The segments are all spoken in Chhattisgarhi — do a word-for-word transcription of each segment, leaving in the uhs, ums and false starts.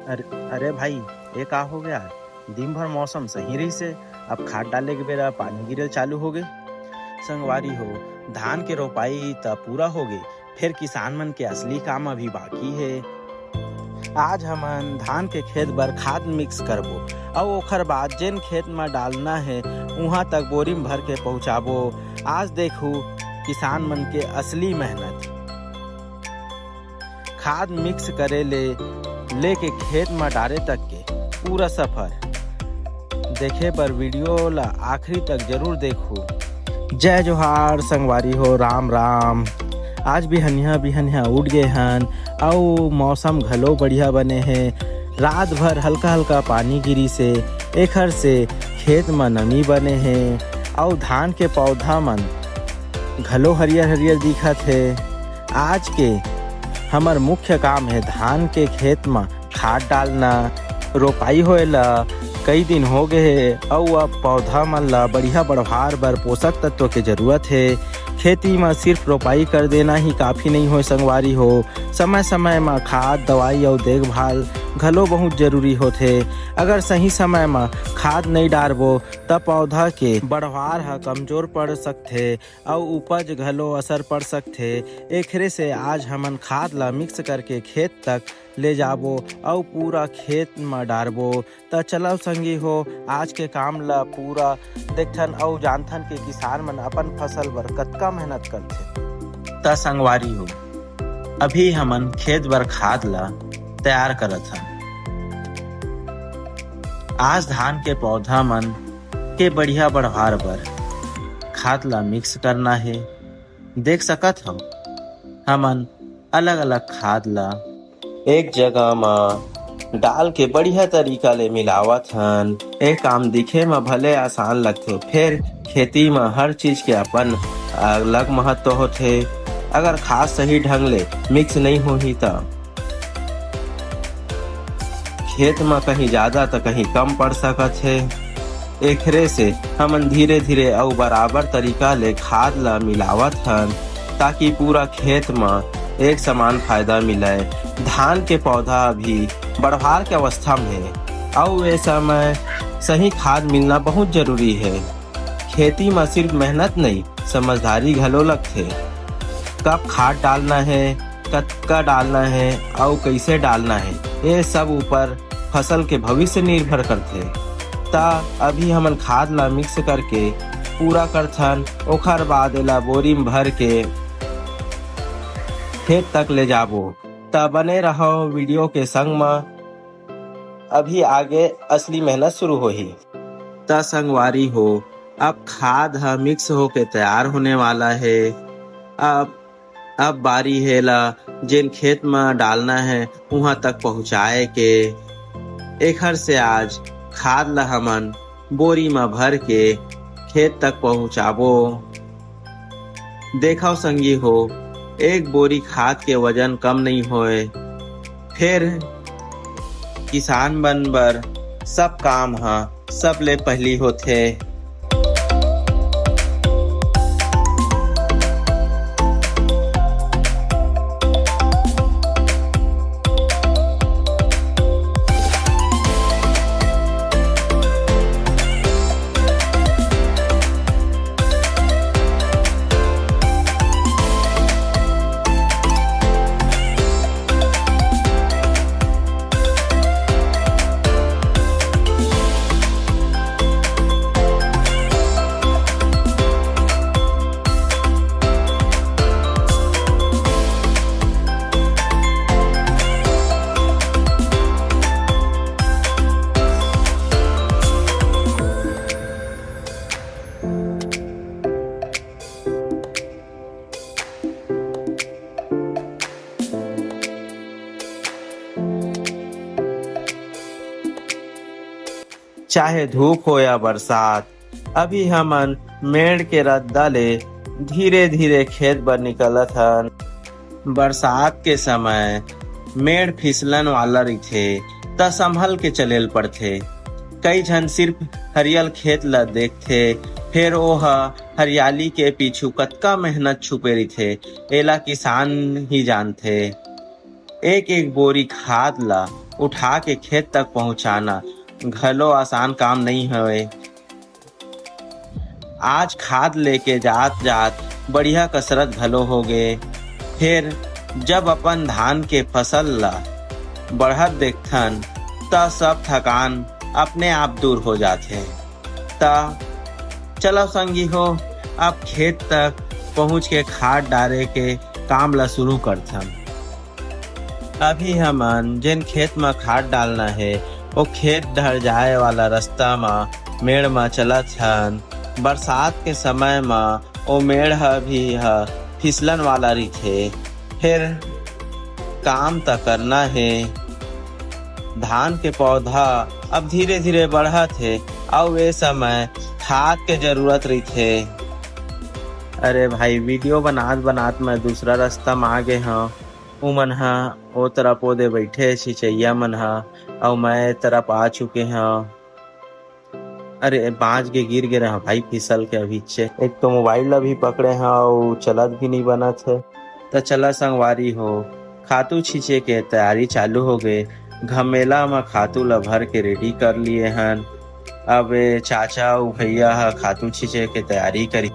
अरे, अरे भाई, ये का हो गया? दिन भर मौसम सही रहिसे, अब खाद डाले के बेरा पानी गिरल चालू हो गए। संगवारी हो, धान के रोपाई त पूरा हो गए, फिर किसान मन के असली काम अभी बाकी है। आज हमन धान के खेत बर खाद मिक्स करबो, अउ ओखर बाद जेन खेत म डालना है, उहां तक बोरी म भर के पहुंचाबो। आज देखू किसान मन के असली मेहनत। खाद मिक्स करे ले लेके खेत म डारे तक के पूरा सफर देखे बर वीडियो ला आखिरी तक जरूर देखू। जय जोहार संगवारी हो, राम राम। आज बिहनिया बिहनिया उठ गए हन, अउ मौसम घलो बढ़िया बने हे। रात भर हल्का हल्का पानी गिरी से, एखर से खेत म नमी बने हे, अउ धान के पौधा मन घलो हरियर हरियर दिखत हे। आज के हमर मुख्य काम हे धान के खेत म खाद डालना। रोपाई होए ला कई दिन हो गए हे, अउ अब पौधा मन ला बढ़िया बढ़वार बर पोषक तत्व के जरूरत हे। खेती म सिर्फ रोपाई कर देना ही काफी नहीं होए संगवारी हो, समय समय म खाद, दवाई अउ देखभाल घलो बहुत जरूरी होथे। अगर सही समय म खाद नहीं डारबो, त पौधा के बढ़वार ह कमजोर पड़ सकथे अउ उपज घलो असर पड़ सकथे। एखरे से आज हमन खाद ला मिक्स करके खेत तक ले जाबो अउ पूरा खेत म डारबो। त चलव संगी हो, आज के काम ला पूरा देखथन अउ जानथन के किसान मन अपन फसल बर कतका मेहनत करथे। त संगवारी हो, अभी हमन खेत बर खाद ला तैयार करत हन। आज धान के पौधा मन के बढ़िया बढ़वार बर खाद ला मिक्स करना हे। देख सकत हव, हमन अलग-अलग खाद ला एक जगह म डाल के बढ़िया तरीका ले मिलावत हन। ए काम दिखे म भले आसान लगथे, फेर खेती म हर चीज के अपन अलग महत्व होथे। अगर खाद सही ढंग ले मिक्स नइ होही, त खेत म कहीं ज्यादा त कहीं कम पड़ सकत हे। एखरे से हमन धीरे-धीरे अउ बराबर तरीका ले खाद ल मिलावत हन, ताकि पूरा खेत म एक समान फायदा मिलय। धान के पौधा अभी बढ़वार के अवस्था म हे, अउ ए समय सही खाद मिलना बहुत जरूरी हे। खेती म सिर्फ मेहनत नइ, समझदारी घलो लगथे। कब खाद डालना हे, कतका डालना हे अउ कइसे डालना हे, ये सब ऊपर फसल के भविष्य निर्भर करथे। त अभी हमन खाद ला मिक्स करके पूरा करथन, ओखर बाद एला बोरी म भर के खेत तक ले जाबो। त बने रहव वीडियो के संग म। अभी आगे असली मेहनत शुरू होही। त संगवारी हो, अब खाद ह मिक्स होके तैयार होने वाला हे। अब, अब बारी हे ला जेन खेत म डालना हे, उहाँ तक पहुँचाए के। एखर से आज खाद ला हमन बोरी म भर के खेत तक पहुँचाबो। देखव संगी हो, एक बोरी खाद के वजन कम नइ होय। फेर किसान मन बर सब काम ह सबले पहिली होथे। चाहे धूप हो या बरसात, अभी हमन मेड़ के रद्दा ले धीरे-धीरे खेत बर निकलत हन। बरसात के समय मेड़ फिसलन वाला रहिथे, त संभल के चले ल पड़थे। कई झन सिर्फ हरियल खेत ल देखथे, फेर ओह हरियाली के पीछू कतका मेहनत छुपे रहिथे, एला किसान ही जानथे। एक एक बोरी खाद ला उठा के खेत तक पहुंचाना घलो आसान काम नइ हवय। आज खाद लेके जात जात बढ़िया कसरत घलो हो गे। फिर जब अपन धान के फसल ला बढ़त देखथन, त सब थकान अपने आप दूर हो जाथे। त चलो संगी हो, अब खेत तक पहुंच के खाद डारे के काम ला शुरू करथन। अभी हमन जेन खेत म खाद डालना हे, ओ खेत डहर जाए वाला रास्ता म मेड़ म चलत हन। बरसात के समय म ओ मेड़ ह भी ह फिसलन वाला रहिथे। फेर काम त करना हे। धान के पौधा अब धीरे-धीरे बढ़त हे, अउ ए समय खाद के जरूरत रहिथे। अरे भाई, वीडियो बनात-बनात मैं दूसरा रास्ता म आ गे हंव। उमन ह ओ तरफ ओदे बइठे हे, सिंचइया मन ह, अउ मैं ए तरफ आ चुके हंव। अरे, बांच के गिर गे रहा भाई, फिसल के अभी चे। एक तो मोबाइल ला भी पकड़े हंव, अउ चलत भी नइ बनत हे। त चला संगवारी हो, खातू छींचे के तैयारी चालू हो गे। घमेला म खातू ला भर के रेडी कर लिए हन। अब ए चाचा अउ भैया ह खातू छींचे के तैयारी करी।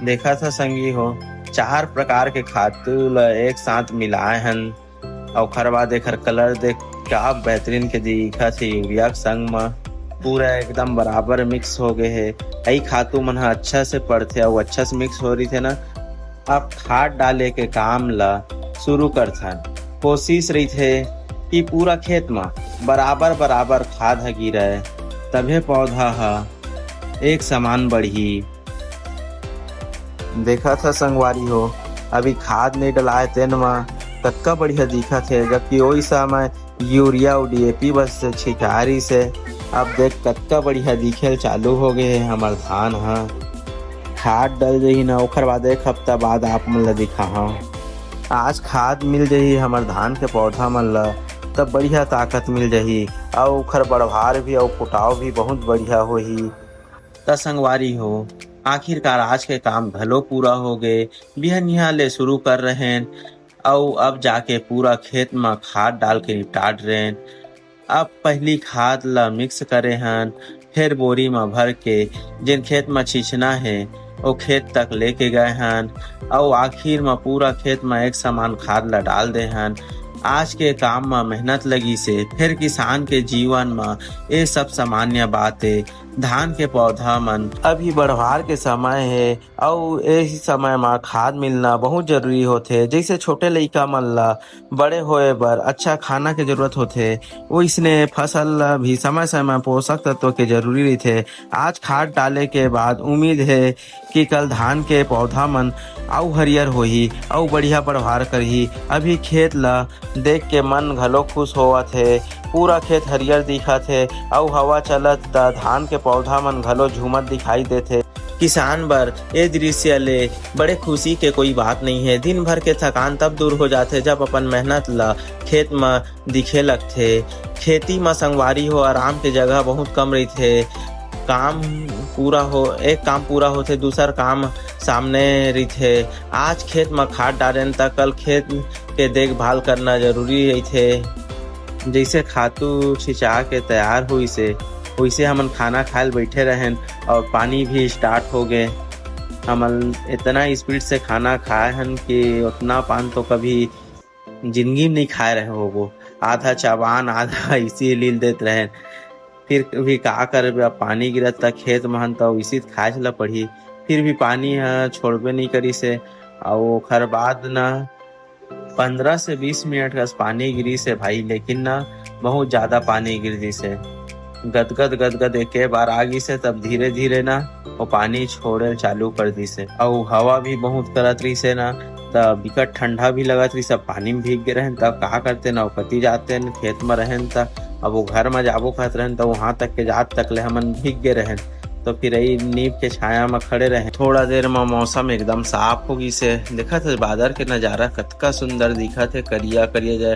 देखत ह संगी हो, चार प्रकार के खातू ला एक साथ मिलाए हन, अउ ओखर बाद एखर कलर देख, का बेहतरीन के दिखत हे। यूरिया के संग म पूरा एकदम बराबर मिक्स हो गे हे। अई खातू मन ह अच्छा से पड़थे अउ अच्छा से मिक्स हो रहिथे ना। अब खाद डाले के काम ला शुरू करथन। कोशिश रहिथे कि पूरा खेत म बराबर बराबर खाद ह गिरय, तभे पौधा ह एक समान बढ़ही। देखत ह संगवारी हो, अभी खाद नइ डलाय तेन म कतका बढ़िया दिखत हे, जबकि ओई समय यूरिया अउ डीएपी बस छिटाए रहिस हे। अब देख कतका बढ़िया दिखे ल चालू हो गे हे हमर धान ह। खाद डल जही न, ओखर बाद एक हफ्ता बाद आप मन ल दिखाहूं। आज खाद मिल जही हमर धान के पौधा मन ल, तब बढ़िया ताकत मिल जही अउ ओखर बढ़वार भी अउ फुटाव भी बहुत बढ़िया होही। त संगवारी हो, आखिरकार आज के काम घलो पूरा हो गे। बिहनिया ले शुरू कर रहेन अउ अब जाके पूरा खेत म खाद डाल के निपटात रहेन। अब पहिली खाद ल मिक्स करे हन, फेर बोरी म भर के जेन खेत म छींचना हे, ओ खेत तक लेके गए हन अउ आखिर म पूरा खेत म एक समान खाद ल डाल दे हन। आज के काम म मेहनत लगिस हे, फेर किसान के जीवन म ए सब सामान्य बात ए। धान के पौधा मन अभी बढ़वार के समय हे अउ एही समय म खाद मिलना बहुत जरूरी होथे। जइसे छोटे लइका मन ल बड़े होए बर अच्छा खाना के जरूरत होथे, ओइसने फसल ल भी समय-समय म पोषक तत्व के जरूरी रहिथे। आज खाद डाले के बाद उम्मीद हे कि कल धान के पौधा मन अउ हरियर होही अउ बढ़िया बढ़वार करही। अभी खेत ल देख के मन घलो खुश होवत हे। पूरा खेत हरियर दिखत हे अउ हवा चलत त धान के पौधा मन घलो झूमत दिखाई देथे। किसान बर ए दृश्य ले बड़े खुशी के कोई बात नइ हे। दिन भर के थकान तब दूर हो जाथे, जब अपन मेहनत ल खेत म दिखे लगथे। खेती म संगवारी हो, आराम के जगह बहुत कम रहिथे। काम पूरा हो, एक काम पूरा होथे, दूसर काम सामने रहिथे। आज खेत म खाद डारेन, त कल खेत के देखभाल करना जरूरी रहिथे। जइसे खातू छिंचा के तैयार होइस हे, वइसे हमन खाना खाए ल बइठे रहेन अउ पानी भी स्टार्ट हो गे। हमन इतना स्पीड से खाना खाए हन कि उतना पान तो कभी जिंदगी में नइ खाए रहे होबो। आधा चबान, आधा इसी लील देत रहेन। फिर भी का करबे, अब पानी गिरत त खेत म हन, त इसी त खाए ल पड़ही। फिर भी पानी ह छोड़बे नइ करिस हे। अउ ओखर बाद न पंद्रह से बीस मिनट कस पानी गिरिस हे भाई, लेकिन न बहुत ज्यादा पानी गिर दिस हे। गदगद, गदगद एके बार आ गिस हे, तब धीरे-धीरे न वो पानी छोड़े चालू कर दिस हे। अउ हवा भी बहुत करत रहिस हे न, त बिकट ठंडा भी लगत रहिस, सब पानी में भीग गे रहेन, तब का करते न, कति जाते न, खेत म रहेन, त अब वो घर म जाबो कहत रहेन, त वहां तक के जात तक ले हमन भीग गे रहेन। तो फिर यही नीम के छाया म खड़े रहेन। थोड़ा देर म मौसम एकदम साफ हो गिस हे। देखत हे बादर के नजारा कतका सुंदर दिखत हे, करिया करिया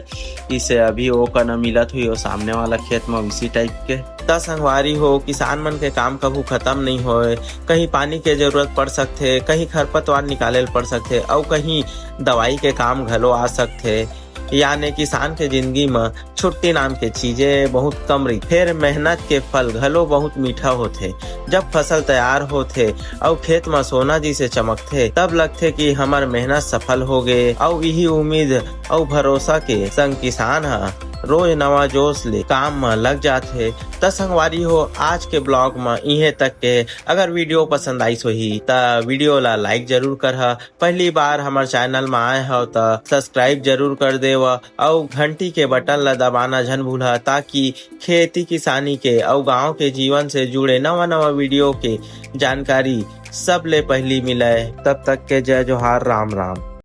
जइसे अभी ओ कना मिलत हुई, ओ सामने वाला खेत म उसी टाइप के। त संगवारी हो, किसान मन के काम कभू खत्म नइ होय। कहीं पानी के जरूरत पड़ सकथे, कहीं खरपतवार निकाले ल पड़ सकथे, अउ कहीं दवाई के काम घलो आ सकथे। याने किसान के जिंदगी म छुट्टी नाम के चीजे बहुत कम रही, फेर मेहनत के फल घलो बहुत मीठा होथे। जब फसल तैयार होथे अउ खेत म सोना जइसे चमकथे, तब लगथे कि हमर मेहनत सफल हो गे। अउ इही उम्मीद अउ भरोसा के संग किसान ह रोज नवा जोश ले काम म लग जाथे। त संगवारी हो, आज के vlog म इहे तक के। अगर video पसंद आइस होही, त video ला like जरूर करहा। पहली बार हमर channel म आए हव, त subscribe जरूर कर देव, अउ घंटी के button ला दबाना झन भूलहा, ताकि खेती किसानी के अउ गांव के जीवन से जुड़े नवा नवा video के जानकारी सबले पहली मिले। तब तक के जय जोहार, राम राम।